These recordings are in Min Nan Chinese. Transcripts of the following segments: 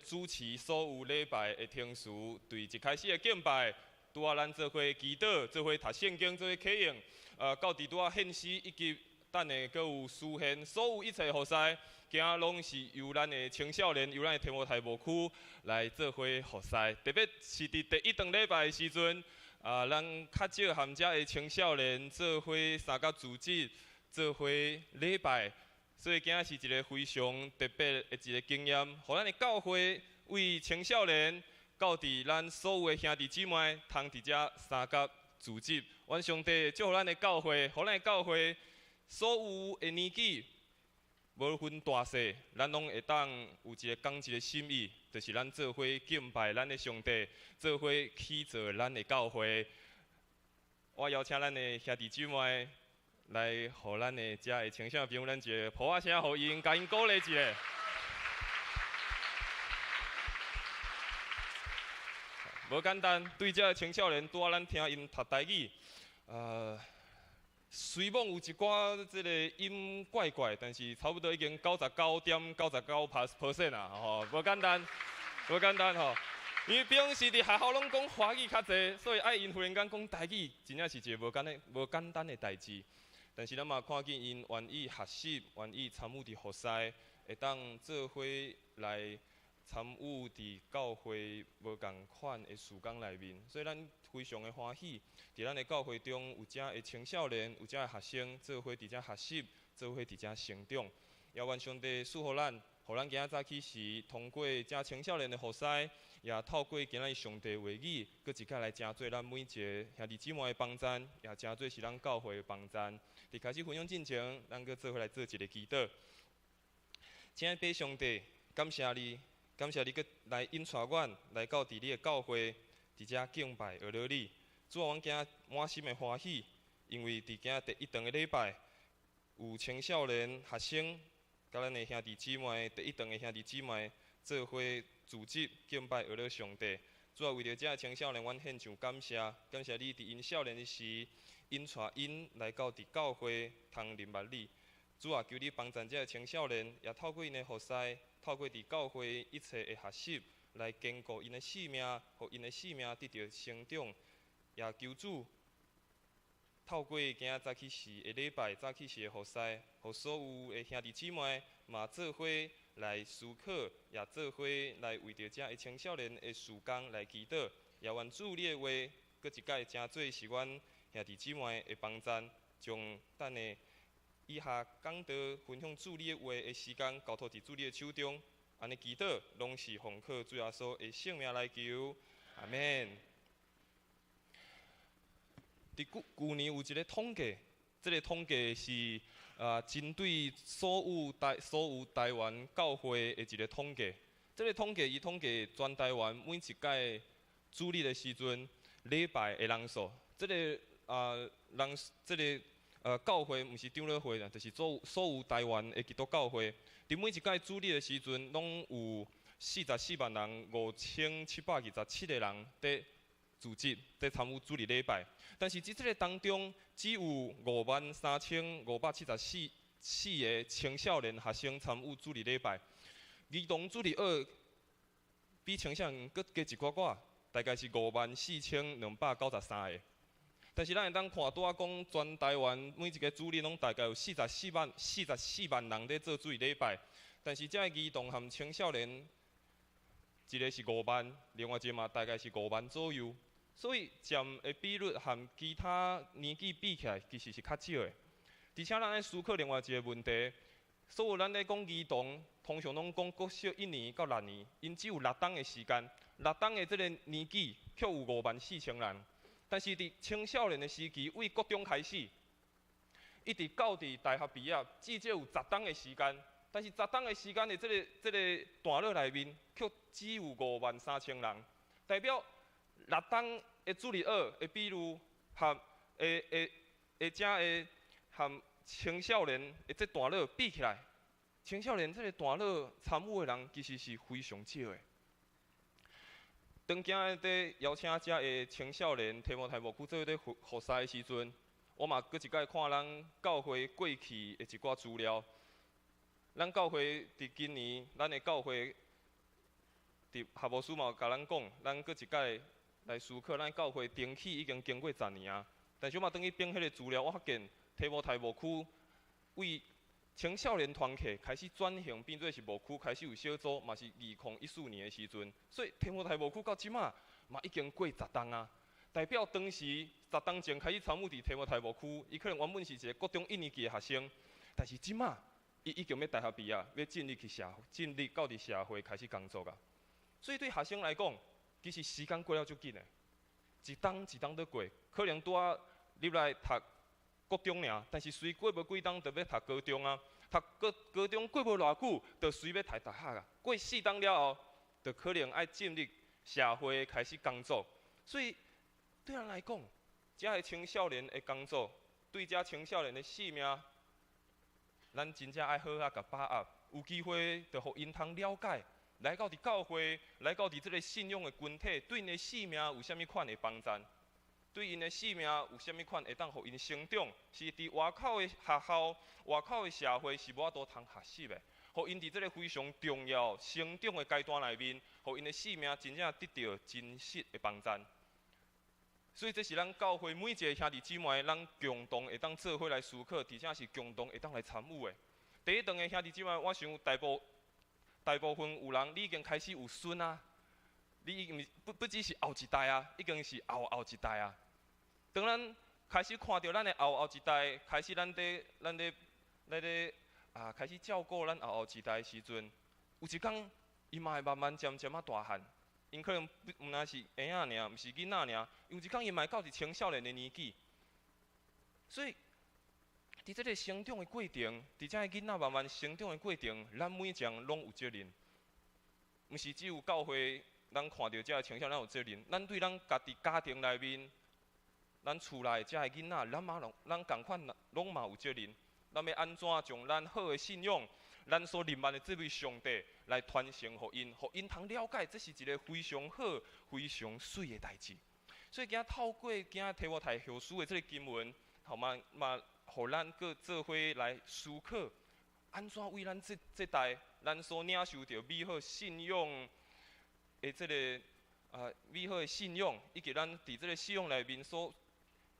主持所有禮拜的程序，對一開始的敬拜，拄仔咱做伙祈禱，做伙讀聖經，做伙啟用，到佇拄仔獻詩以及等下閣有詩獻，所有一切服侍，今仔攏是由咱的青少年，由咱的提摩太牧區來做伙服侍。特別是佇第一頓禮拜的時陣，咱較少含遮的青少年做伙參加組織，做伙禮拜。所以今仔是一個非常特別的一個經驗，予咱的教會為青少年，到佇咱所有的兄弟姊妹，通佇遮相佮聚集。願上帝祝福咱的教會，予咱的教會所有的年紀，無分大細，咱攏會當有一个仝一个心意，就是咱做伙敬拜咱的上帝，做伙起造咱的教會。我邀請咱的兄弟姊妹，來予咱的遮的青少年朋友，咱一个噗仔聲，予𪜶，共𪜶鼓勵一下。無簡單，對這个青少年，拄仔咱聽𪜶讀台語，雖罔有一寡這个音怪怪，但是差不多已經99.99% 啊，吼，無簡單，無簡單吼。因為平時佇學校攏講華語較濟，所以愛𪜶忽然間講台語，真正是一个無簡單的代誌。但是咱嘛看見𪜶願意學習，願意參與佇服侍，會當做伙來參與佇教會無仝款的事工內面，所以咱非常的歡喜，佇咱的教會中有遮的青少年，有遮的學生做伙佇遮學習，做伙佇遮成長。也願上帝賜予咱，予咱今仔早起時通過遮青少年的服侍，也透過今仔日上帝話語，閣一擺來成做咱每一个兄弟姊妹的幫贊，也成做是咱教會的幫贊。佇開始分享進前，咱閣做伙來做一个祈禱。親愛的上帝，感謝你，感謝你閣來引帶阮來到佇你的教會，佇遮敬拜學了你。主啊，阮今仔滿心的歡喜，因為佇今仔第一頓的禮拜，有青少年學生，佮咱的兄弟姊妹，第一頓的兄弟姊妹做伙組織敬拜學了上帝。主啊，為著這青少年，阮獻上感謝，感謝你佇𪜶少年的時，引帶𪜶來到佇教會通認捌你。主啊，求你幫贊這青少年，也透過𪜶的服侍，透過佇教會一切的學習，來堅固𪜶的性命，予𪜶的性命得著成長。也求主透過今仔早起時的禮拜，早起時的服侍，予所有的兄弟姊妹嘛做伙來思考，也做伙來為著這个青少年的事工來祈禱。也願主你的話，閣一擺成做是阮兄弟姊妹的幫贊，將等下以下講道分享主你的話的時間，交託佇主你的手中。按呢祈禱，攏是奉靠主耶穌的聖名來求，阿們。佇舊年有一个統計，這个統計是針對所有台灣教會的一个統計。這个統計伊統計全台灣每一屆主日的時陣，禮拜的人數。這个人，這个教會毋是長老會啦，就是所有台灣的基督教會，佇每一屆主日的時陣，攏有44萬人5727個人佇組織佇參與主日禮拜。但是佇這个當中，只有5萬3574個青少年學生參與主日禮拜。兒童主日學比青少年閣加一寡寡，大概是5萬4293個。但是咱會當看拄仔講，全台灣每一个主日攏大概有44萬人佇做主日禮拜。但是這个兒童和青少年，一个是5萬，另外一个嘛大概是5萬左右。所以佔的比率和其他年紀比起來，其實是較少的。而且咱愛思考另外一个問題，所有咱咧講兒童，通常攏講國小一年到六年，𪜶只有6冬的時間，6冬的這个年紀卻有5萬4千人。但是佇青少年的時期，為國中開始，一直到佇大學畢業，至少有10冬的時間。但是10冬的時間的這个段落內面，卻只有5萬3千人，代表6冬的主日學的比率和會遮的和青少年的這段落比起來，青少年這个段落參與的人其實是非常少的。當今日佇邀請遮个青少年提摩太牧區做佇服侍的時陣，我嘛閣一擺看咱教會過去的一寡資料。咱教會佇今年，咱的教會伫夏牧師嘛有共咱講，咱閣一擺來思考，咱教會重啟已經經過十年啊。但是我嘛轉去翻彼个資料，我發現提摩太牧區為青少年團契開始轉型變做是牧區，開始有小組，嘛是2014年的時陣。所以提摩太牧區到這馬嘛已經過十冬啊。代表當時十冬前開始參與佇提摩太牧區，伊可能原本是一个國中一年級的學生，但是這馬伊已經欲大學畢業，欲進入去社，進入到佇社會開始工作啊。所以對學生來講，其實時間過了足緊的，一冬一冬佇過，可能拄仔入來讀國中爾，但是隨過無幾冬就欲讀高中啊，讀高高中過無偌久，就隨欲讀大學啊。過四冬了後，就可能愛進入社會開始工作。所以對咱來講，遮个青少年的工作，對遮青少年的生命，咱真正愛好好共把握，有機會就予𪜶通了解，來到佇教會，來到佇這个信仰的群體，對𪜶的生命有啥物款的幫助？對𪜶的生命有啥物款會當予𪜶成長？是佇外口的學校、外口的社會是無法度通學習的。予𪜶佇這个非常重要成長的階段內面，予𪜶的生命真正得著真實的幫助。所以這是咱教會每一个兄弟姊妹，咱共同會當做伙來思考，而且是共同會當來參與的。佇咧場的兄弟姊妹，我想大部分有人，你已經開始有孫啊，你已經不只是後一代啊，已經是後後一代啊。當咱開始看著咱的後後一代，開始咱咧開始照顧咱後後一代的時陣，有一工伊嘛會慢慢漸漸仔大漢，𪜶可能不毋但是嬰仔爾，毋是囡仔爾，有一工伊嘛會到佇青少年的年紀。所以，佇這个成長的過程，佇這个囡仔慢慢成長的過程，咱每一人攏有責任，毋是只有教會咱看著這个青少年有責任，咱對咱家己家庭內面，咱厝內這个囡仔，咱嘛攏咱仝款攏嘛有責任。咱欲按怎將咱好的信仰，咱所認捌的這位上帝來傳承予𪜶，予𪜶通了解，這是一个非常好、非常媠的代誌。所以今仔透過今仔提摩太後書的這个經文，好嘛嘛，予咱閣做伙來思考，按怎為咱這代，咱所領受著美好信仰的這个美好的信仰，以及咱佇這个信仰內面所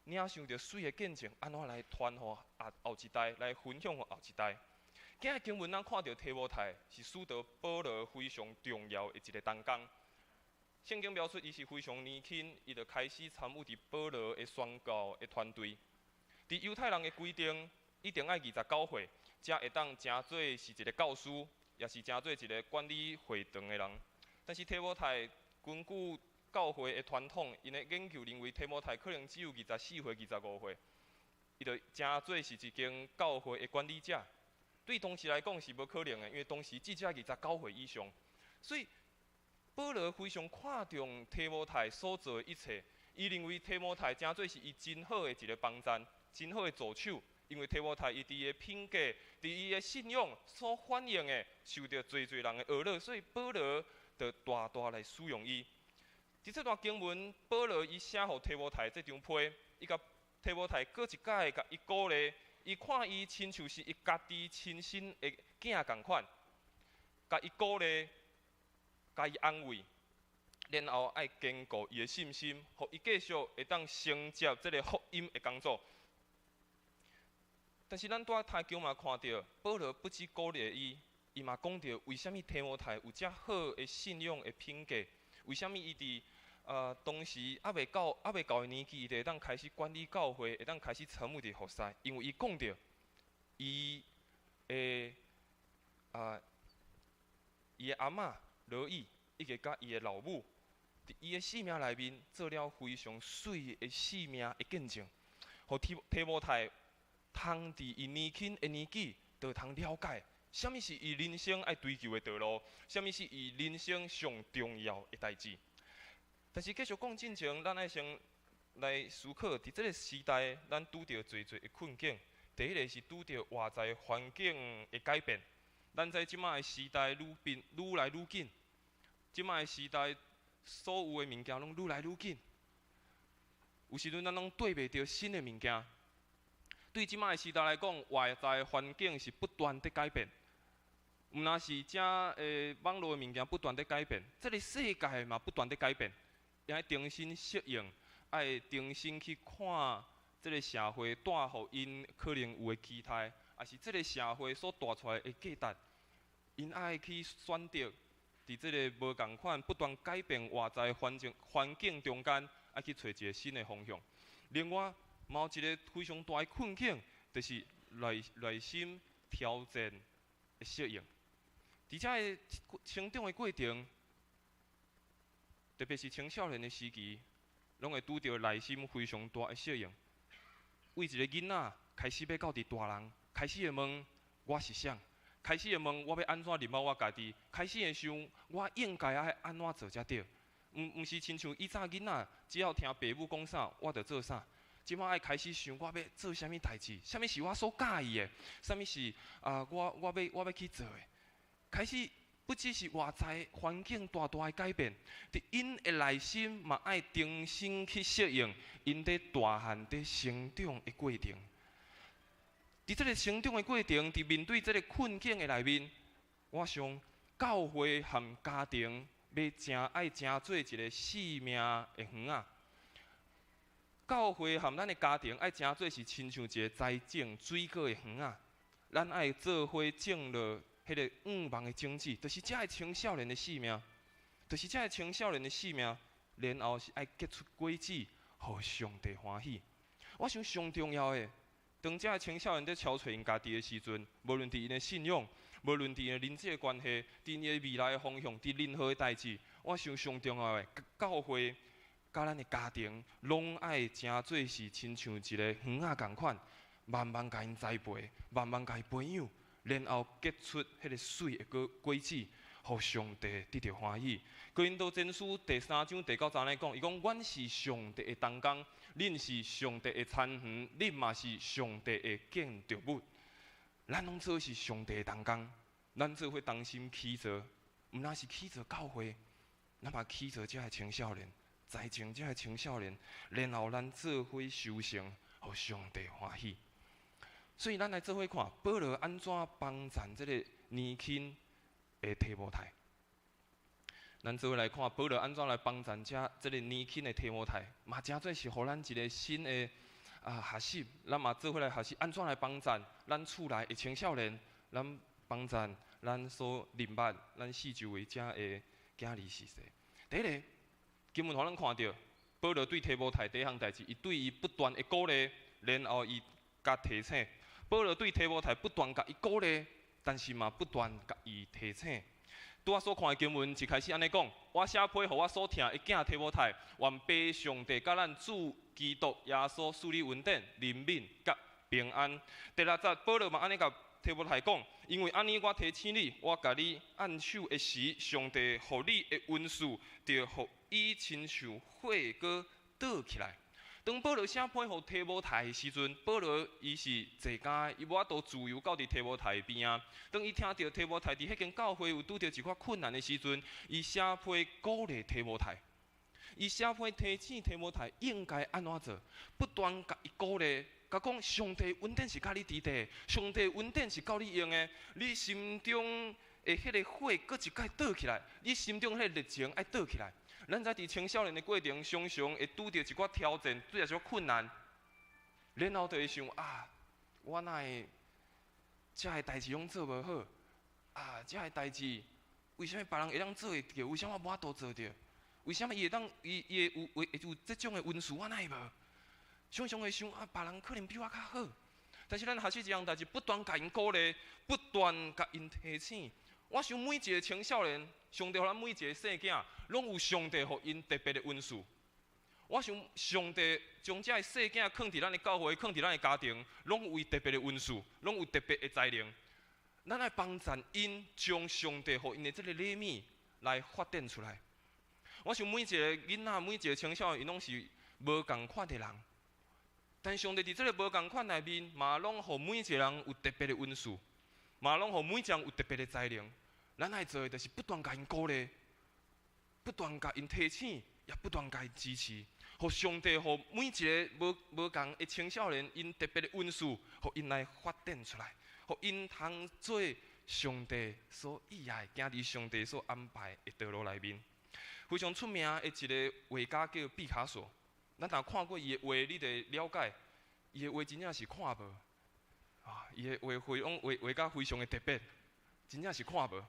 領受著媠的見證，按怎來傳予後一代，來分享予後一代。今仔經文咱看著提摩太是使徒保羅非常重要的一个同工。聖經描述伊是非常年輕，伊就開始參與佇保羅的宣教的團隊。佇猶太人的規定，一定愛29歲，才會當成做是一个教師，也是成做一个管理會堂的人。但是提摩太根據教會的傳統，𪜶的研究認為提摩太可能只有24歲、25歲，伊就成做是一間教會的管理者。對當時來講是無可能的，因為當時至少29歲以上。所以保羅非常看重提摩太所做的一切，伊認為提摩太成做是伊真好的一个幫贊，真好的助手。因為提摩太伊佇伊的品格、佇伊的信仰所反映的，受著濟濟人的學樂，所以保羅就大大來使用伊。佇這段經文，保羅伊寫予提摩太這張批，伊共提摩太閣一擺共伊鼓勵，伊看伊親像是伊家己親身的囝仝款，共伊鼓勵，共伊安慰，然後愛堅固伊的信心，予伊繼續會當承接這个福音的工作。但是咱拄仔頭經嘛看著，保羅不止鼓勵伊，伊嘛講著為啥物提摩太有遮好的信仰的品格，為啥物伊佇當時猶未到的年紀，伊就會當開始管理教會，會當開始參與佇服侍，因為伊講著，伊的阿嬤羅以，以及佮伊的老母，佇伊的生命內面做了非常媠的生命的見證，予提摩太通佇伊年輕的年紀，就通了解，啥物是伊人生愛追求的道路，啥物是伊人生上重要的代誌。但是繼續講進前，咱愛先來思考，佇這个時代，咱拄著濟濟的困境。第一个是拄著外在環境的改變。咱知這馬的時代愈變愈來愈緊，這馬的時代所有的物件攏愈來愈緊。有時陣咱攏綴袂著新的物件。對這馬的時代來講，外在環境是不斷佇改變。毋若是遮的網路的物件不斷佇改變，這个世界嘛不斷佇改變，也愛重新適應，愛重新去看這个社會帶予𪜶可能有的期待，抑是這个社會所帶出來的價值，𪜶愛去選擇佇這个無仝款不斷改變外在環境中間，愛去揣一个新的方向。另外，嘛有一個非常大的困境，就是內心挑戰的適應。佇遮个成長的過程，特別是青少年的時期，攏會拄著內心非常大的適應。對一個囡仔開始欲到佇大人，開始會問我是啥？開始會問我欲按怎認捌我家己？開始會想我應該愛按怎做才對？毋是親像以早囡仔，只要聽爸母講啥，我就做啥。這擺愛開始想我欲做啥物代誌？啥物是我所佮意的？啥物是啊？我欲去做的？開始不只是外在環境大大的改變，佇𪜶的內心嘛愛重新去適應𪜶佇大漢佇成長的過程。佇這个成長的過程，佇面對這个困境的內面，我想教會和家庭欲成愛成做一个生命的園仔。教會和咱的家庭愛成做是親像一个栽種水果的園仔，咱愛做伙種落彼个向望的種子，就是遮个青少年的生命，就是遮个青少年的生命，然後是愛結出果子，予上帝歡喜。我想上重要的，當遮个青少年佇搜揣𪜶家己的時陣，無論佇𪜶的信仰，無論佇𪜶的人際關係，佇𪜶的未來的方向，佇任何的代誌，我想上重要的，教會佮咱的家庭，攏愛成做是親像一个園仔仝款，慢慢共𪜶栽培，慢慢共伊培養，然後結出彼个媠的果子，予上帝得著歡喜。哥林多前書第三章第九節按呢講，伊講：阮是上帝的同工，恁是上帝的田園，恁嘛是上帝的建築物。咱攏做是上帝的同工，咱做伙同心起造，毋若是起造教會，咱嘛起造遮个青少年，栽種遮个青少年，然後咱做伙修成，予上帝歡喜。所以咱來做伙看，保羅按怎幫贊這個年輕的提摩太。咱做伙來看保羅按怎來幫贊這個年輕的提摩太，嘛誠做是予咱一个新的學習。咱嘛做伙來學習按怎來幫贊咱厝內的青少年，咱幫贊咱所認捌咱四周圍遮的囝兒婿踅。第一个經文予咱看著，保羅對提摩太第一項代誌，伊對伊不斷的鼓勵，然後伊共提醒。保羅對提摩太不斷共伊鼓勵，但是嘛不斷共伊提醒。拄仔所看的經文一開始按呢講，我寫批予我所疼的囝提摩太，願父上帝佮咱主基督耶穌賜你恩典、憐憫佮平安。第六節，保羅嘛按呢共提摩太講，因為按呢我提醒你，我共你按手的時，上帝予你的恩賜，著予伊親像火閣倒起來。當保羅寫批予提摩太的時陣，保羅伊是坐監，伊無法度自由到佇提摩太邊仔。當伊聽著提摩太佇彼間教會有拄著一寡困難的時陣，伊寫批鼓勵提摩太，伊寫批提醒提摩太應該按怎做，不斷共伊鼓勵，共講上帝恩典是佮你佇底，上帝恩典是夠你用的，你心中的彼个火閣一擺倒起來，你心中彼个熱情愛倒起來。咱知佇青少年的過程，常常會拄著一寡挑戰，拄著一寡困難，然後就會想啊，我哪會遮个代誌攏做無好？啊，遮个代誌為啥物別人會當做會著？為啥物我無法度做著？為啥物伊會當伊會有這種的恩賜，我哪會無？常常會想啊，別人可能比我較好，但是咱學習這項代誌，不斷共𪜶鼓勵，不斷共𪜶提醒。我想每一个青少年，上帝予咱每一个細囝，攏有上帝予𪜶特別的恩賜。我想上帝將這个細囝囥佇咱的教會，囥佇咱的家庭，攏有伊特別的恩賜，攏有特別的才能。咱愛幫贊𪜶，將上帝予𪜶的這个禮物來發展出來。我想每一個囡仔，每一個青少年，𪜶攏是無仝款的人。但上帝佇這个無仝款內面，嘛攏予每一個人有特別的恩賜，嘛攏予每一個人有特別的才能。咱愛做的就是不斷共𪜶鼓勵，不斷共𪜶提醒，也不斷共𪜶支持，予上帝予每一个無仝的青少年，𪜶特別的恩賜，予𪜶來發展出來，予𪜶通做上帝所意愛，行佇上帝所安排的道路內面。非常出名的一个畫家叫畢卡索，咱若看過伊的畫，你就會了解，伊的畫真正是看無啊！伊的畫非常畫畫甲非常的特別，真正是看無。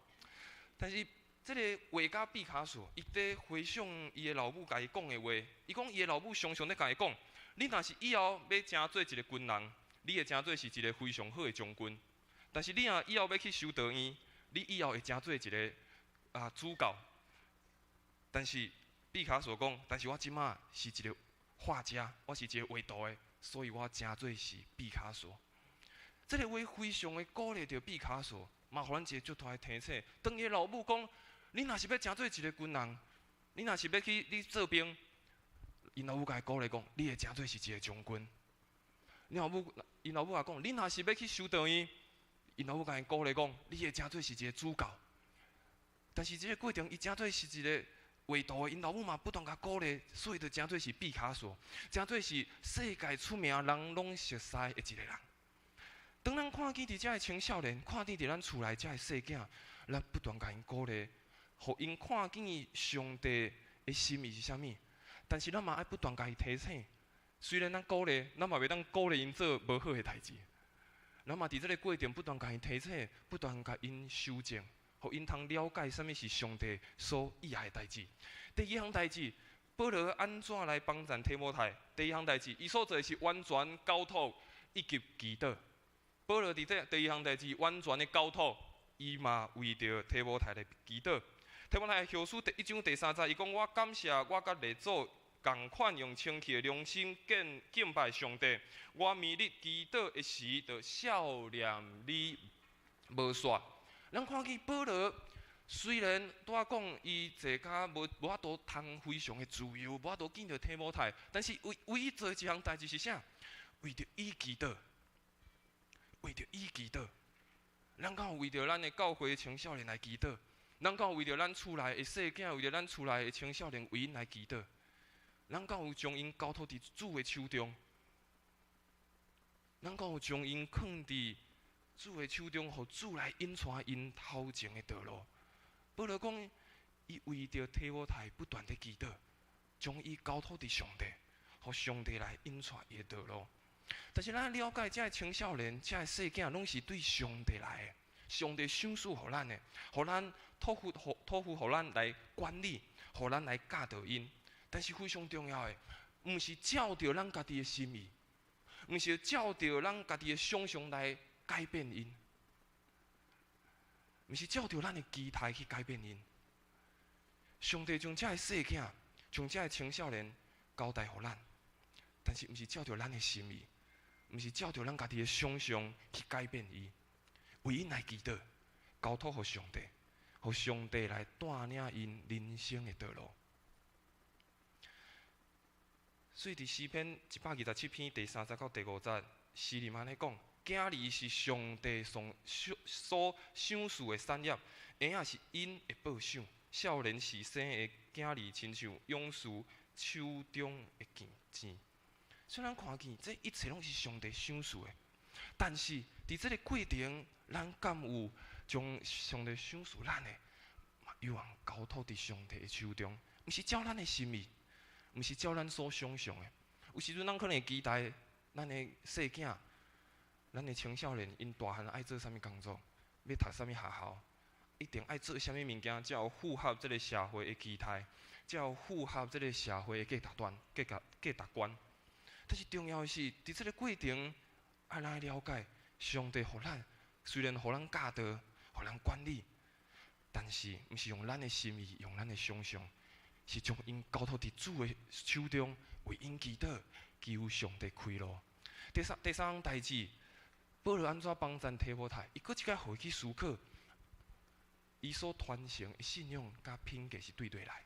但是這个畫家畢卡索，伊佇回想伊的老母共伊講的話，伊講伊的老母常常咧共伊講：你若是以後欲成做一个軍人，你會成做是一个非常好的將軍；但是你若以後欲去修道院，你以後會成做一个主教。但是畢卡索講，但是我這馬是一个畫家，我是一个畫圖的，所以我成做是畢卡索。這个話非常的鼓勵著畢卡索，嘛予咱一个足大的提醒。當伊的老母講，你若是欲成做一个軍人，你若是欲去你做兵，𪜶老母共伊鼓勵講，你會成做是一个將軍。𪜶老母也講，你若是欲去修道院，𪜶老母共伊鼓勵講，你會成做是一个主教。但是這个過程，伊成做是一个畫圖的，𪜶老母嘛不斷共鼓勵，所以就成做是畢卡索，成做是世界出名、人攏熟似的一个人。當咱看見佇遮的青少年，看見佇咱厝內遮的細囝，咱不斷共𪜶鼓勵，予𪜶看見上帝的心意是啥物。但是咱嘛愛不斷共伊提醒，雖然咱鼓勵，咱嘛袂當鼓勵𪜶做無好的代誌。咱嘛佇這个過程不斷共𪜶提醒，不斷共𪜶修正，予𪜶通了解啥物是上帝所意愛的代誌。第二項代誌，保羅按怎來幫贊提摩太？第二項代誌，伊所做的是完全交託以及祈禱。保羅佇這第二項代誌完全的交託，伊嘛為著提摩太來祈禱。提摩太後書第一章第三節，伊講：我感謝我佮列祖仝款用清氣的良心敬敬拜上帝。我暝日祈禱的時，就數念你無煞。咱看見保羅雖然拄仔講伊坐較無法度通非常的自由，無法度見著提摩太，但是唯唯一做的一項代誌是啥？為著伊祈禱，為著伊祈禱。咱敢有為著咱的教會青少年來祈禱？咱敢有為著咱厝內的細囝，為著咱厝內的青少年為𪜶來祈禱？咱敢有將𪜶交託佇主的手中？咱敢有將𪜶囥佇主的手中，予主來引帶𪜶頭前的道路？保羅講，伊為著提摩太不斷佇祈禱，將伊交託佇上帝，予上帝來引帶伊的道路。但是咱了解，這个青少年、這个細囝，攏是對上帝來的，上帝賞賜予咱的，予咱託付、託付予咱來管理，予咱來教導𪜶。但是非常重要的，毋是照著咱家己的心意，毋是照著咱家己的想象來改變𪜶，毋是照著咱的期待去改變𪜶。上帝將這个細囝，將這个青少年交代予咱，但是毋是照著咱的心意，毋是照著咱家己的想象去改變伊，為𪜶來祈禱，交託予上帝，予上帝來帶領𪜶人生的道路。所以佇詩篇127篇第三節到第五節，詩人按呢講：囝兒是上帝所所賞賜的產業，嬰仔是𪜶的報賞。少年時生的囝兒，親像勇士手中的劍箭。雖然看見這一切攏是上帝賞賜的，但是佇這个過程，咱敢有將上帝賞賜咱的，嘛有通交託佇上帝的手中，毋是照咱的心意，毋是照咱所想象的。有時陣咱可能會期待咱的細囝、咱的青少年，𪜶大漢愛做啥物工作，欲讀啥物學校，一定愛做啥物物件，才有符合這个社會的期待，才有符合這个社會的價值觀、價值價值觀。但是重要的是，佇這个過程，愛咱了解，上帝予咱雖然予咱教導、予咱管理，但是毋是用咱的心意、用咱的想象，是將𪜶交託佇主的手中，為𪜶祈禱，求上帝開路。第三項代誌，保羅按怎幫贊提摩太？伊閣一擺予伊去思考，伊所傳承的信仰佮品格是對佗來。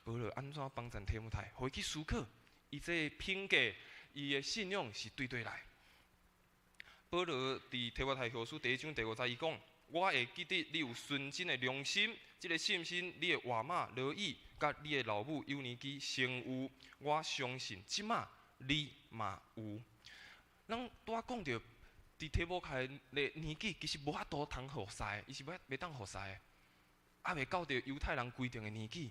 保羅按怎幫贊提摩太？予伊去思考，伊這个品格、伊的信仰是對佗來。保羅佇提摩太後書第一章第五節，伊講：我會記得你有純真的良心，這个信心，你的外媽羅以佮你的老母友尼基先有，我相信這馬你嘛有。咱拄仔講著佇提摩太的年紀，其實無法度通服侍，伊是袂當服侍的，猶未到著猶太人規定的年紀。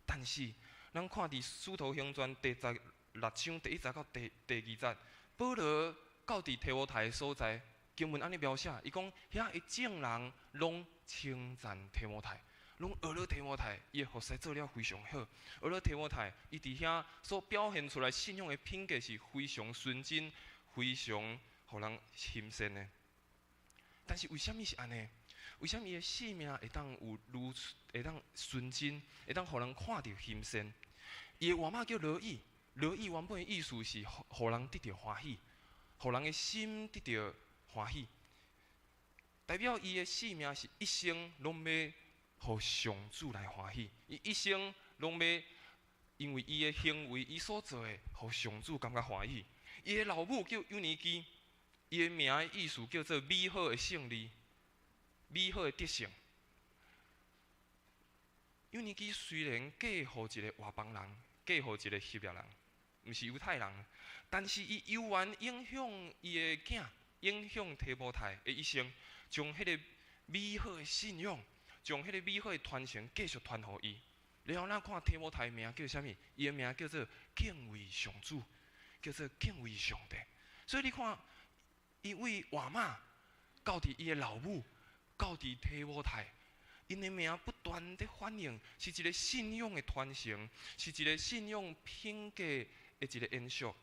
但是，咱看佇使徒行傳第16章第一節到第二節，保羅到佇提摩太的所在，經文按呢描寫，伊講遐的眾人攏稱讚提摩太，攏學了提摩太，伊的服侍做了非常好。學了提摩太，伊佇遐所表現出來信仰的品格是非常純真，非常予人欣羨的。但是為啥物是按呢？為啥物伊的生命會當有如此，會當純真，會當予人看著欣羨？伊的外媽叫羅以，羅以原本的意思是予人得著歡喜，予人的心得著歡喜，代表伊的生命是一生攏欲予上主來歡喜，伊一生攏欲因為伊的行為，伊所做的，予上主感覺歡喜。伊的老母叫友尼基，伊的名的意思叫做美好的勝利，美好的得勝。友尼基雖然嫁予一個外邦人，嫁予一個希臘人，毋是猶太人，但是伊猶原影響伊的囝，影響提摩太的一生，將彼個美好的信仰，將彼個美好的傳承繼續傳予伊。然後咱看提摩太的名叫啥物？伊的名叫做敬畏上主，叫做敬畏上帝。所以你看，伊為外媽到佇伊的老母，到佇提摩太，𪜶的名不斷佇反映，是一個信仰的傳承，是一個信仰品格的一個延續。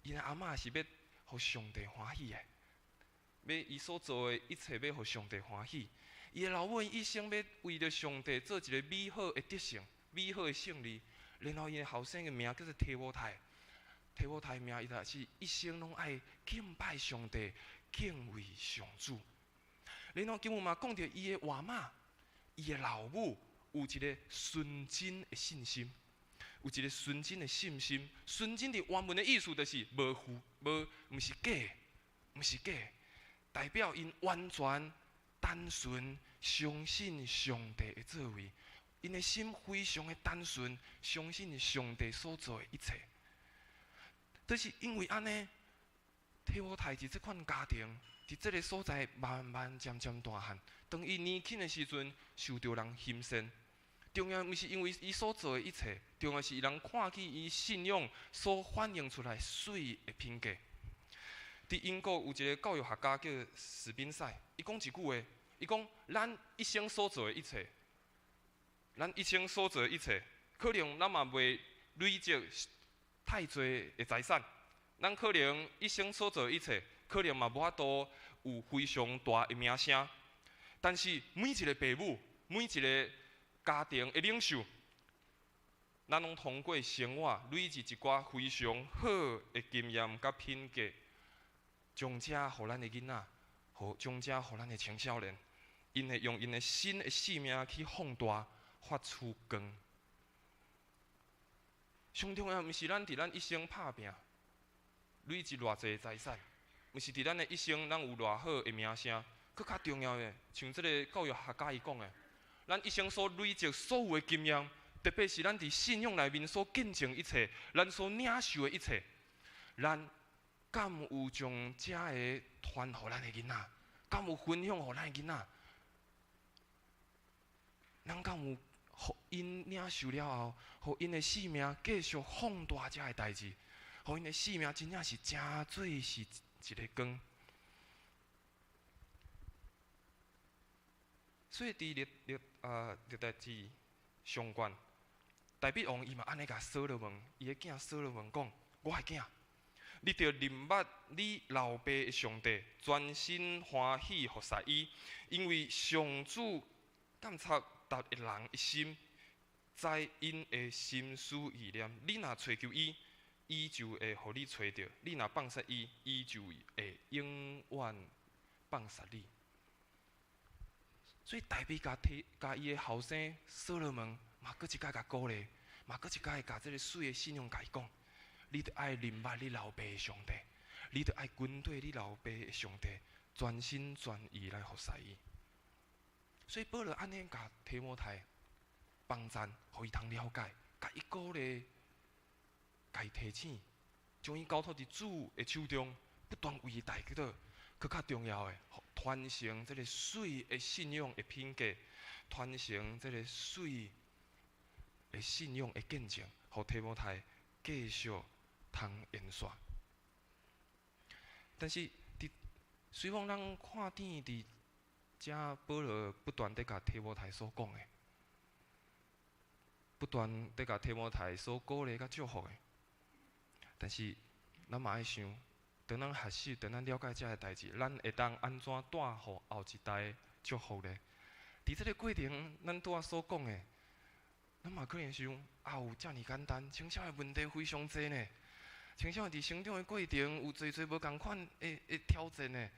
𪜶的阿嬤是欲予上帝歡喜的，欲伊所做的一切欲予上帝歡喜。伊的老母一生欲為著上帝做一個美好的得勝、美好的勝利。然後𪜶的後生的名叫做提摩太，提摩太名伊就是一生攏愛敬拜上帝、敬畏上主。然後經文嘛講著伊的外媽、伊的老母有一個純真的信心，有一個純真的信心。純真佇原文的意思就是無虛、無，毋是假的，毋是假的，代表𪜶完全單純相信上帝的作為，𪜶的心非常的單純，相信上帝所做的一切。就是因為按呢，提摩太佇這款家庭，佇這个所在慢慢漸漸大漢。當伊年輕的時陣，受著人欣羨。重要毋是因為伊所做的一切，重要是人看見伊信仰所反映出來媠的品格。佇英國有一個教育學家叫史賓賽，伊講一句話，伊講咱一生所做的一切，咱一生所做的一切，可能咱嘛袂累積太濟的財產，咱可能一生所做的一切，可能嘛無法度有非常大的名聲，但是每一個爸母，每一個家庭的領袖，咱攏通過生活累積一寡非常好的經驗佮品格，將這予咱的囡仔，予將這予咱的青少年，𪜶會用𪜶的新的生命去放大，發出光。上重要毋是咱佇咱一生拍拚，累積偌濟財產，毋是佇咱的一生咱有偌好的名聲，閣較重要的，像這个教育學家伊講的，咱一生所累積所有的經驗，特別是咱佇信仰內面所見證一切，咱所領受的一切，咱敢有將這个傳予咱的囡仔？敢有分享予咱的囡仔？咱敢有予𪜶領受了後，予𪜶的生命繼續放大這个代誌，予𪜶的生命真正是誠做是一个光。所以佇歷代志上卷，大衛王伊嘛按呢共所羅門，伊的囝所羅門講：我的囝，你著認捌你老爸的上帝，專心歡喜服侍伊，因為上主監察逐个人的心，知𪜶的心思意念。你若揣求伊，伊就會予你揣著；你若放殺伊，伊就會永遠放殺你。所以大衛共提共伊的後生所羅門嘛，閣一擺共鼓勵，嘛閣一擺共這个媠的信仰共伊講：你著愛認捌你老爸的上帝，你著愛跟綴你老爸的上帝，全心全意來服侍伊。所以保羅按呢共提摩太幫贊，予伊通了解，共伊鼓勵，共伊提醒，將伊交託佇主的手中，不斷為伊代禱，閣較重要的，傳承這个媠的信仰的品格，傳承這个媠的信仰的見證，予提摩太繼續通延續。但是，佇雖然咱看見佇遮保羅不斷佇共提摩太所講的，不斷佇共提摩太所鼓勵佮祝福的，但是咱嘛愛想，當咱學習、當咱了解這个代誌，咱會當按怎帶予後一代祝福呢？佇這个過程，咱拄仔所講的，咱嘛可能想，啊有遮爾簡單？青少年問題非常濟呢。青少年佇成長的過程有濟濟無仝款的挑戰呢。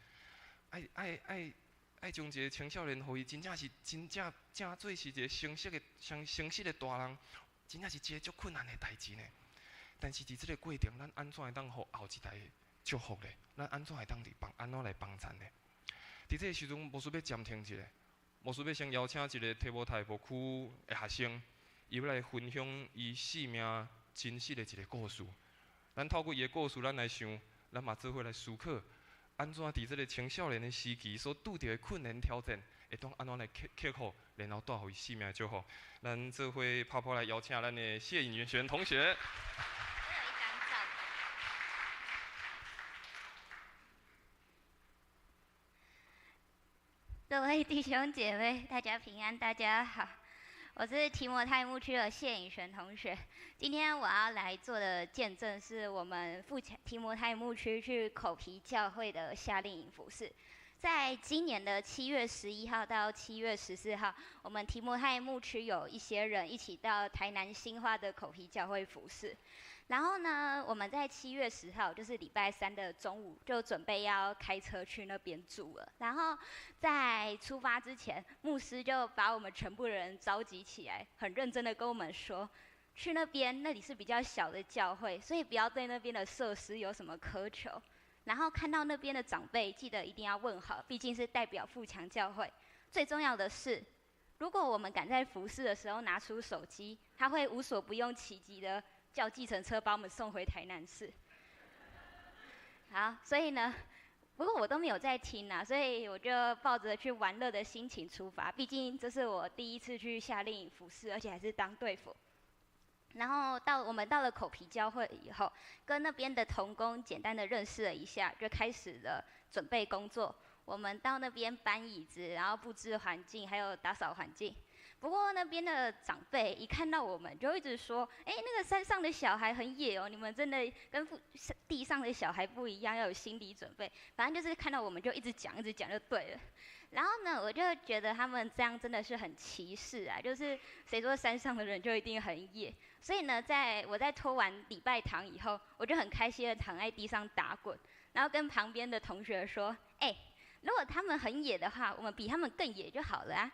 愛愛愛愛將一个青少年，予伊真正是真正正做是一個成熟的、成成熟的大人，真正是一个足困難的代誌呢。但是佇這个過程，咱按怎會當予後一代祝福呢？咱按怎會當佇幫按怎來幫贊呢？佇這个時陣，牧師欲暫停一下，牧師欲先邀請一个提摩太牧區的學生，伊欲來分享伊生命真實的一个故事。咱透過伊的故事，咱來想，咱嘛做伙來思考，按怎佇這个青少年的時期所拄著的困難挑戰，會當按怎來克克服，然後帶予伊生命的祝福。咱做伙拍噗來邀請咱的謝穎璇同學。我有一張照片。各位弟兄姐妹，大家平安，大家好。我是提摩太牧區的謝穎璇同學。今天我要來做的見證是我們富強提摩太牧區去口皮教會的夏令營服事。在今年的7月11號到7月14號，我們提摩太牧區有一些人一起到台南新化的口皮教會服事。然後呢，我們在7月10號，就是禮拜三的中午，就準備要開車去那邊住了。然後在出發之前，牧師就把我們全部人召集起來，很認真的跟我們說，去那邊那裡是比較小的教會，所以不要對那邊的設施有什麼苛求。然後看到那邊的長輩，記得一定要問好，畢竟是代表富強教會。最重要的是，如果我們敢在服事的時候拿出手機，他會無所不用其極的叫計程車把我們送回台南市。好，所以呢，不過我都沒有在聽啊，所以我就抱着去玩樂的心情出發。畢竟這是我第一次去夏令營服事，而且還是當隊輔。然後到我們到了口皮教會以後，跟那邊的同工簡單的認識了一下，就開始了準備工作。我們到那邊搬椅子，然後布置環境，還有打掃環境。不過那邊的長輩一看到我們，就一直說：“哎，那個山上的小孩很野哦，你們真的跟地上的小孩不一樣，要有心理準備。”反正就是看到我們就一直講，一直講就對了。然後呢，我就覺得他們這樣真的是很歧視啊，就是誰說山上的人就一定很野？所以呢，在我在拖完禮拜堂以後，我就很開心的躺在地上打滾，然後跟旁邊的同學說：“哎，如果他們很野的話，我們比他們更野就好了啊！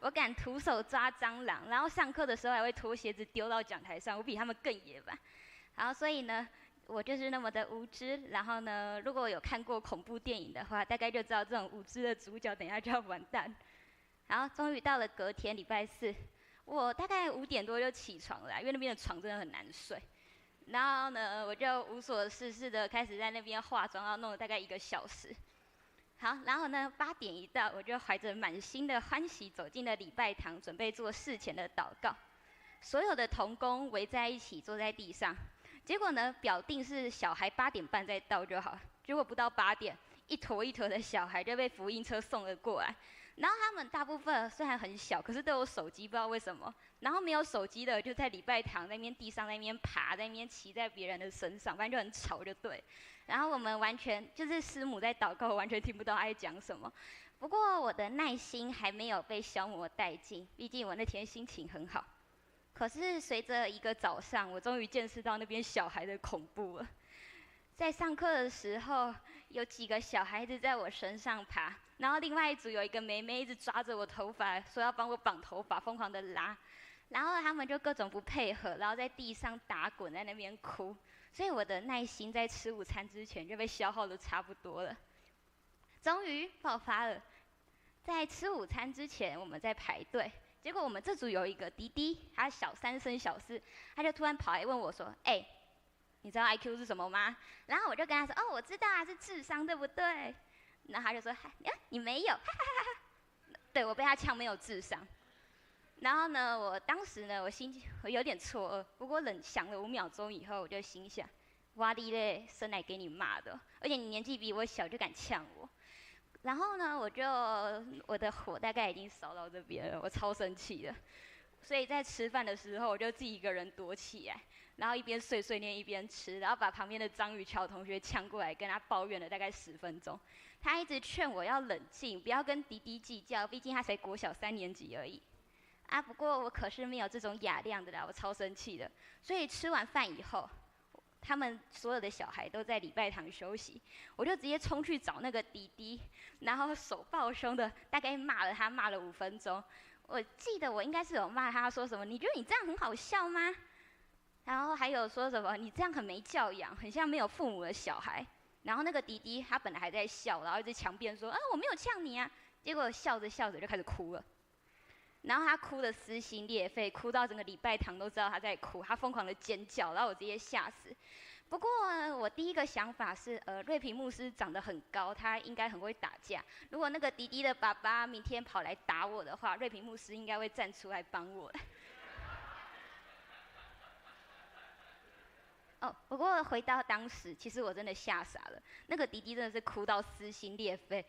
我敢徒手抓蟑螂，然後上課的時候還會脫鞋子丟到講台上，我比他們更野吧。”然後所以呢，我就是那麼的無知。然後呢，如果有看過恐怖電影的話，大概就知道這種無知的主角等下就要完蛋。然後終於到了隔天禮拜四，我大概5點多就起床了，因為那邊的床真的很難睡。然後呢，我就無所事事的開始在那邊化妝，要弄了大概一個小時。好，然後呢，8點一到，我就懷着滿心的歡喜走進了禮拜堂，準備做事前的禱告。所有的同工圍在一起坐在地上，結果呢，表定是小孩8點半再到就好，結果不到8點，一坨一坨的小孩就被福音車送了過來。然後他們大部分雖然很小，可是都有手機，不知道為什麼。然後沒有手機的就在禮拜堂那邊地上那邊爬，在那邊騎在別人的身上，反正就很吵就對。然後我們完全就是師母在禱告，完全聽不到她在講什麼。不過我的耐心還沒有被消磨殆盡，畢竟我那天心情很好。可是隨着一個早上，我終於見識到那邊小孩的恐怖了。在上課的時候，有幾個小孩子在我身上爬，然後另外一組有一個妹妹一直抓着我頭髮，說要幫我綁頭髮，瘋狂的拉，然後他們就各種不配合，然後在地上打滾，在那邊哭。所以我的耐心在吃午餐之前就被消耗得差不多了。終於爆發了，在吃午餐之前，我們在排隊，結果我們這組有一個弟弟，他小三升小四，他就突然跑來問我說：“哎，你知道 IQ 是什么吗？”然后我就跟他说：“哦，我知道啊，是智商，对不对？”然后他就说：“呀，你没有。”哈哈哈哈。对，我被他呛没有智商。然后呢，我当时呢，我心我有点错愕，不过冷想了5秒钟以后，我就心想：哇哩咧，生来给你骂的，而且你年纪比我小就敢呛我。然后呢，我的火大概已经烧到这边了，我超生气的。所以在吃饭的时候，我就自己一个人躲起来，然后一边碎碎念一边吃，然后把旁边的张雨乔同学呛过来，跟他抱怨了大概10分钟。他一直劝我要冷静，不要跟弟弟计较，毕竟他才国小三年级而已。啊，不过我可是没有这种雅量的啦，我超生气的。所以吃完饭以后，他们所有的小孩都在礼拜堂休息，我就直接冲去找那个弟弟，然后手抱胸的，大概骂了他骂了5分钟。我记得我应该是有骂他说什么，你觉得你这样很好笑吗？然后还有说什么你这样很没教养，很像没有父母的小孩。然后那个弟弟他本来还在笑，然后一直强辩说啊，我没有呛你啊，结果笑着笑着就开始哭了。然后他哭得撕心裂肺，哭到整个礼拜堂都知道他在哭，他疯狂的尖叫，然后我直接吓死。不过我第一个想法是，瑞平牧师长得很高，他应该很会打架。如果那个弟弟的爸爸明天跑来打我的话，瑞平牧师应该会站出来帮我。哦，不过回到当时，其实我真的吓傻了。那个弟弟真的是哭到撕心裂肺。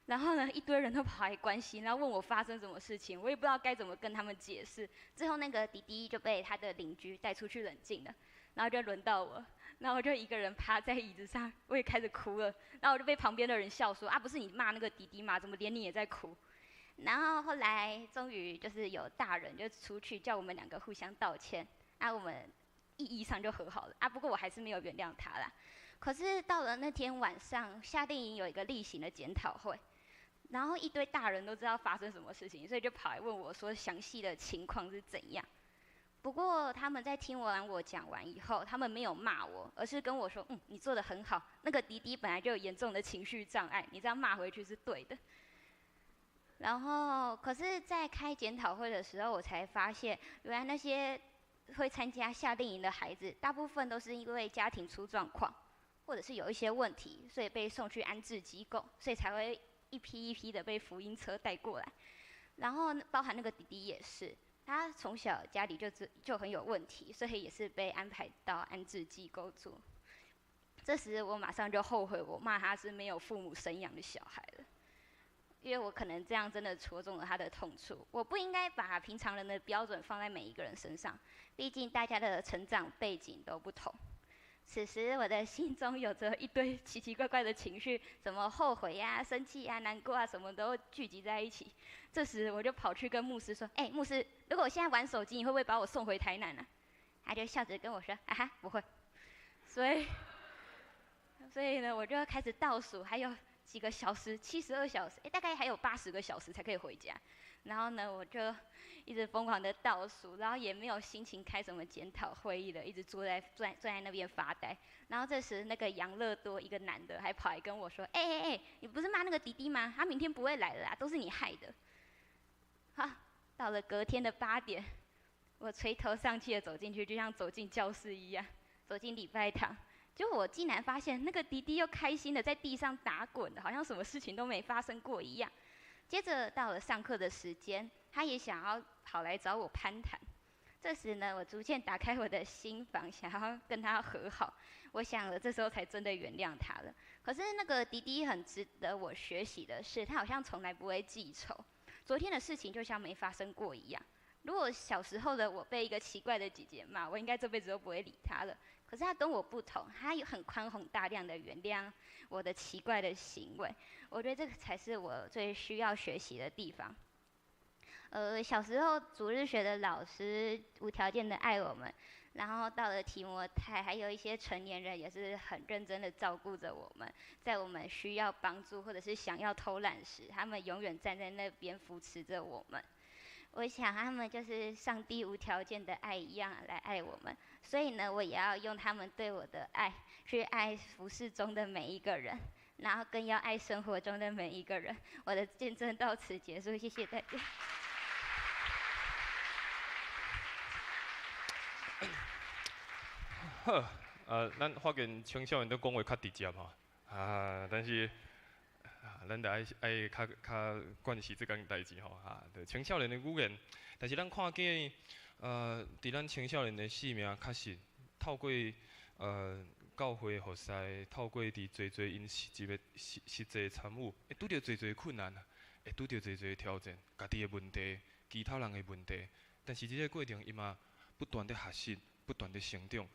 然后呢，一堆人都跑来关心，然后问我发生什么事情，我也不知道该怎么跟他们解释。最后那个弟弟就被他的邻居带出去冷静了，然后就轮到我，然后我就一个人趴在椅子上，我也开始哭了。然后我就被旁边的人笑说：“啊，不是你骂那个弟弟吗？怎么连你也在哭？”然后后来终于就是有大人就出去叫我们两个互相道歉，啊，我们意义上就和好了。啊，不过我还是没有原谅他啦。可是到了那天晚上，夏令营有一个例行的检讨会。然后一堆大人都知道发生什么事情，所以就跑来问我说详细的情况是怎样。不过他们在听完我讲完以后，他们没有骂我，而是跟我说：“嗯，你做得很好。那个弟弟本来就有严重的情绪障碍，你这样骂回去是对的。”然后，可是，在开检讨会的时候，我才发现，原来那些会参加夏令营的孩子，大部分都是因为家庭出状况，或者是有一些问题，所以被送去安置机构，所以才会一批一批的被福音车带过来，然后包含那个弟弟也是，他从小家里就很有问题，所以也是被安排到安置机构住。这时我马上就后悔，我骂他是没有父母生养的小孩了，因为我可能这样真的戳中了他的痛处。我不应该把平常人的标准放在每一个人身上，毕竟大家的成长背景都不同。此时我的心中有着一堆奇奇怪怪的情绪，什么后悔呀、生气呀、难过啊，什么都聚集在一起。这时我就跑去跟牧师说：“哎，牧师，如果我现在玩手机，你会不会把我送回台南呢？”他就笑着跟我说：“啊哈，不会。”所以呢，我就开始倒数，还有几个小时，72小时，哎，大概还有80个小时才可以回家。然后呢，我就一直疯狂的倒数，然后也没有心情开什么检讨会议了，一直坐在那边发呆。然后这时那个杨乐多一个男的还跑来跟我说：“哎哎哎，你不是骂那个弟弟吗？他明天不会来了啦，都是你害的。”好，到了隔天的8点，我垂头丧气的走进去，就像走进教室一样，走进礼拜堂。就我竟然发现那个弟弟又开心的在地上打滚，好像什么事情都没发生过一样。接着到了上课的时间，他也想要跑来找我攀谈。这时呢，我逐渐打开我的心房，想要跟他和好。我想了，这时候才真的原谅他了。可是那个弟弟很值得我学习的是，他好像从来不会记仇，昨天的事情就像没发生过一样。如果小时候的我被一个奇怪的姐姐骂，我应该这辈子都不会理他了。可是他跟我不同，他有很宽宏大量的原谅我的奇怪的行为。我觉得这个才是我最需要学习的地方。小时候主日学的老师无条件的爱我们，然后到了提摩太，还有一些成年人也是很认真的照顾着我们，在我们需要帮助或者是想要偷懒时，他们永远站在那边扶持着我们。我想他们就是上帝无条件的爱一样来爱我们，所以呢，我也要用他们对我的爱去爱服侍中的每一个人，然后更要爱生活中的每一个人。我的见证到此结束，谢谢大家。好，啊，咱發現青少年都講話較直接吼，啊，但是啊，咱著愛愛較較關心這工代誌吼，啊，著青少年的語言，但是咱看見，佇咱青少年的生命，確實透過教會服侍，透過佇濟濟𪜶實際的實實際參與，會拄著濟濟困難啊，會拄著濟濟挑戰，家己的問題，其他人的問題，但是這个過程，伊嘛不斷佇學習，不斷佇成長。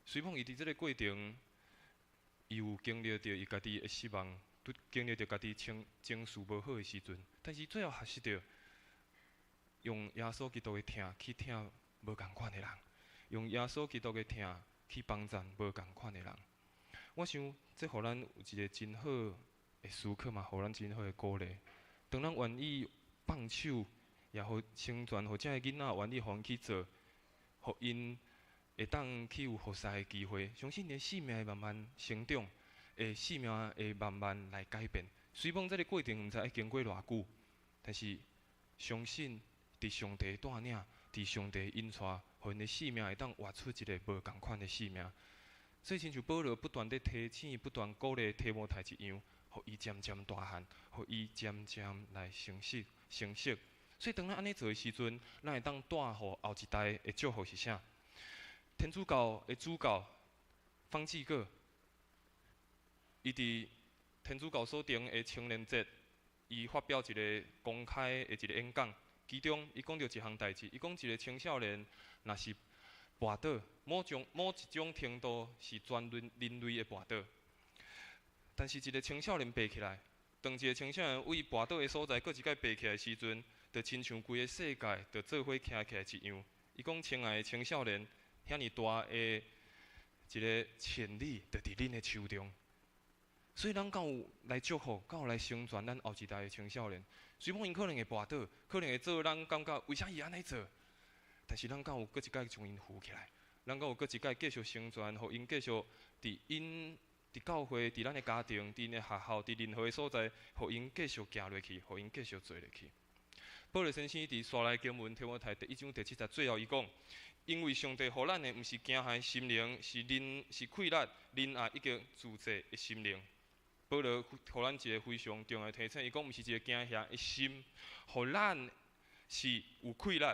雖罔伊佇這个過程，伊有經歷著伊家己的失望，拄經歷著家己情情緒無好的時陣，但是最後學習著用耶穌基督的疼去疼無仝款的人，用耶穌基督的疼去幫贊無仝款的人。我想，這予咱有一个真好的思考嘛，予咱真好的鼓勵。當咱願意放手，也予成全，予這个囡仔願意予𪜶去做，予𪜶會當去有服侍的機會，相信𪜶的生命會慢慢成長，會生命會慢慢來改變。雖罔這个過程毋知愛經過偌久，但是相信佇上帝帶領，佇上帝引帶，予𪜶的生命會當活出一个無仝款的生命。所以，親像保羅不斷佇提醒、不斷鼓勵提摩太一樣，予伊漸漸大漢，予伊漸漸來成熟、成熟。所以，當咱按呢做的時陣，咱會當帶予後一代的祝福是啥？天主教的主教方濟各，伊佇天主教所定的青年節，伊發表一个公開的一个演講，其中伊講著一項代誌，伊講一个青少年若是跋倒，某種某一種程度是全人人類的跋倒，但是一个青少年爬起來，當一个青少年為跋倒的所在，閣一擺爬起來的時陣，就親像規个世界就做伙徛起來一樣。伊講，親愛的青少年，遐爾大的一个潛力，就佇恁的手中。所以，咱敢有來祝福，敢有來成全咱後一代的青少年？雖罔𪜶可能會跋倒，可能會做咱感覺為啥伊按呢做？但是，咱敢有閣一擺將𪜶扶起來？咱敢有閣一擺繼續成全，予𪜶繼續佇𪜶佇教會、佇咱的家庭、佇𪜶的學校、佇任何的所在，予𪜶繼續行落去，予𪜶繼續做落去。保羅先生佇紲來經文提摩太第一章第七節最後伊講：因為上帝予咱的毋是驚嚇的心靈，是仁是氣力、仁愛以及自制的心靈。保羅予咱一個非常重要的提醒，伊講毋是一個驚嚇的心，予咱是有氣力、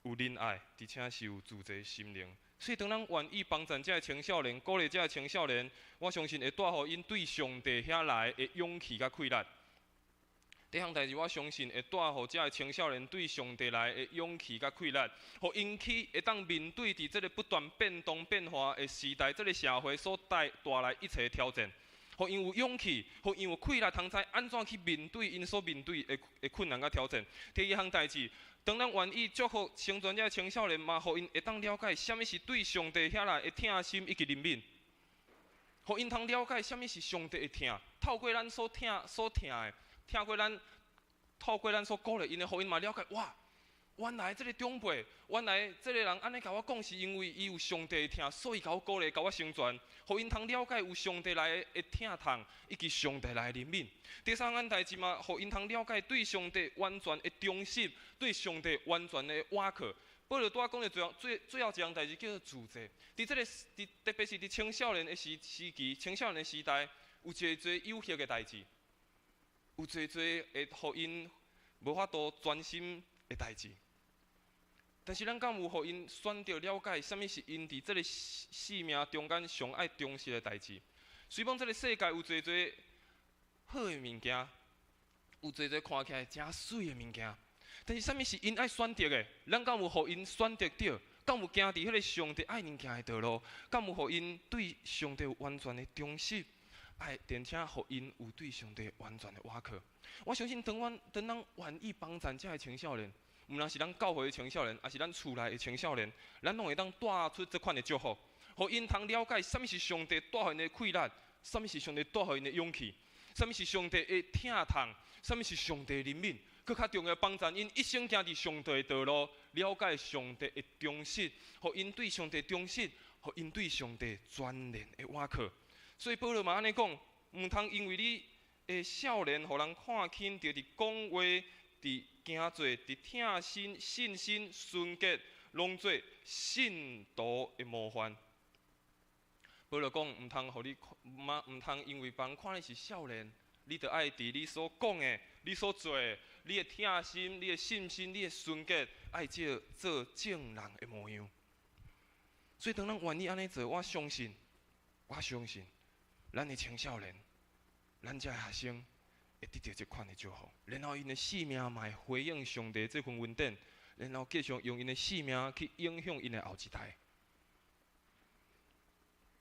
有仁愛，而且是有自制的心靈。所以，當咱願意幫贊這个青少年，鼓勵這个青少年，我相信會帶予𪜶對上帝遐來的勇氣佮氣力。第二項代誌，我相信會帶予這个青少年對上帝來的勇氣佮氣力，予𪜶去會當面對佇這个不斷變動變化的時代，這个社會所帶帶來一切挑戰，予𪜶有勇氣，予𪜶有氣力，通知按怎去面對𪜶所面對的的困難佮挑戰。第二項代誌，當咱願意祝福成全這个青少年，嘛予𪜶會當了解啥物是對上帝遐來的疼心以及憐憫，予𪜶通了解啥物是上帝的疼，透過咱所疼所疼的，透過咱透過咱所鼓勵𪜶的，予𪜶嘛了解哇，原來這个長輩，原來這个人按呢共我講，是因為伊有上帝的疼，所以共我鼓勵，共我成全，予𪜶通了解有上帝來的疼痛，以及上帝來的憐憫。第三項代誌嘛，予𪜶通了解對上帝完全的忠實，對上帝完全的倚靠。保羅拄仔講的最後最最後一項代誌叫做自制。佇這个佇特別是佇青少年的時時期，青少年的時代，有濟濟誘惑的代誌，有濟濟會予𪜶無法度專心的代誌。但是咱敢有予𪜶選擇了解，啥物是𪜶佇這个生命中間上愛重視的代誌？雖罔這个世界有濟濟好的物件，有濟濟看起來誠媠的物件，但是啥物是𪜶愛選擇的？咱敢有予𪜶選擇著？敢有行佇彼个上帝愛𪜶行的道路？敢有予𪜶對上帝有完全的忠實？愛，並且予𪜶有對上帝完全的倚靠。我相信，當阮當咱願意幫贊這个青少年，毋但是咱教會的青少年，抑是咱厝內的青少年，咱攏會當帶出這款的祝福，予𪜶通了解啥物是上帝帶予𪜶的氣力，啥物是上帝帶予𪜶的勇氣，啥物是上帝的疼痛，啥物是上帝的憐憫。閣較重要，幫贊𪜶一生行佇上帝的道路，了解上帝的忠實，予𪜶對上帝忠實，予𪜶對上帝全然的倚靠。所以保羅嘛按呢講，毋通因為你的少年，予人看輕，著佇講話、佇行做、佇疼心、信心、純潔，攏做信徒的模範。保羅講，毋通予你看，毋通因為別人看你是少年，你著愛佇你所講的、你所做的、你的疼心、你的信心、你的純潔，愛照做眾人的模樣。所以當咱願意按呢做，我相信，我相信，咱的青少年，咱遮的學生會得著這款的祝福，然後𪜶的生命嘛會回應上帝這份恩典，然後繼續用𪜶的生命去影響𪜶的後一代。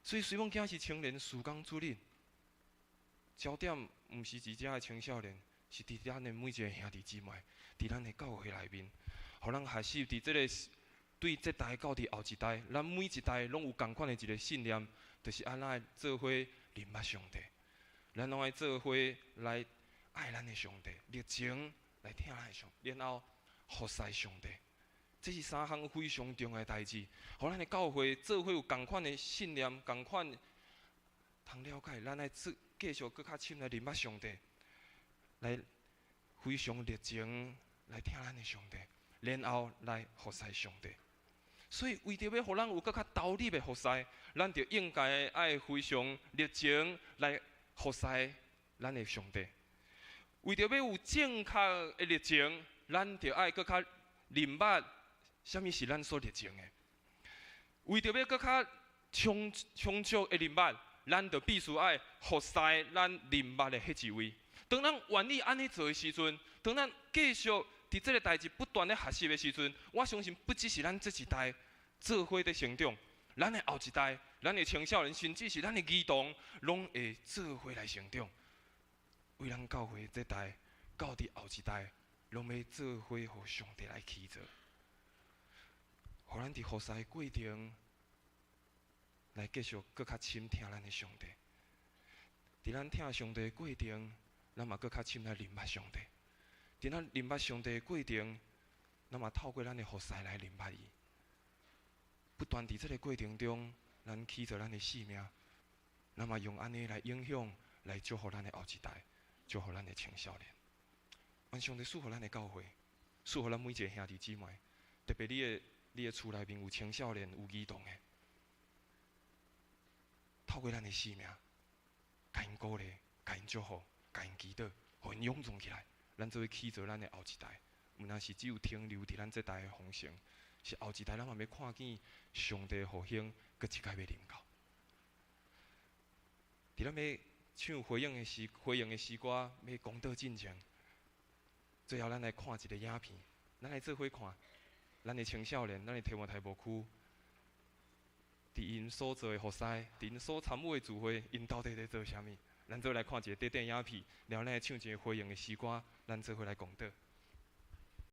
所以，雖罔今是青年事工主日，焦點毋是佇遮的青少年，是佇咱的每一個兄弟姊妹，佇咱的教會內面，予咱學習佇這个對這代到佇後一代，咱每一代攏有仝款的一个信念，就是按怎來做伙認捌上帝，咱攏愛做伙來愛咱的上帝，熱情來疼咱的上帝，然後服侍上帝。這是三項非常重要的代誌，予咱的教會做伙有仝款的信念，仝款通了解，咱愛做繼續閣較深來認捌上帝，來非常熱情來疼咱的上帝，然後來服侍上帝。所以為著欲予咱有閣較投入的服侍，咱就應該愛非常熱情來服侍咱的上帝。為著欲有正確的熱情，咱就愛閣較認捌啥物是咱所熱情的。為著欲閣較充充足的認捌，咱就必須愛服侍咱認捌的彼一位。當咱願意按呢做的時陣，當咱繼續佇這个代誌不斷咧學習的時陣，我相信不只是咱這一代做伙佇成長，咱的後一代、咱的青少年，甚至是咱的兒童，攏會做伙來成長。為咱教會這代到佇後一代，攏欲做伙予上帝來起造，予咱佇服侍的過程來繼續閣較深疼咱的上帝。佇咱疼上帝的過程，咱嘛閣較深來認捌上帝。佇咱認捌上帝的過程，咱嘛透過咱的服侍來認捌伊。不斷佇這个過程中，咱起造咱的生命，咱嘛用按呢來影響、來祝福咱的後一代，祝福咱的青少年。願上帝賜予咱的教會，賜予咱每一个兄弟姊妹，特別你的厝內面有青少年、有兒童的，透過咱的生命，共𪜶鼓勵、共𪜶祝福、共𪜶祈禱，予𪜶勇壯起來。咱做伙起造咱的後一代，毋但是只有停留佇咱這代的豐盛，是後一代咱嘛欲看見上帝的復興，閣一擺欲臨到。佇咱欲唱回應的詩歌，欲講道進前，最後咱來看一个影片，咱來做伙看，咱的青少年，咱的提摩太牧區，佇𪜶所做的服侍，佇𪜶所參與的聚會，𪜶到底佇做啥物？咱做伙來看一个短短影片，然後咱來唱一个回應的詩歌，咱做伙來講道。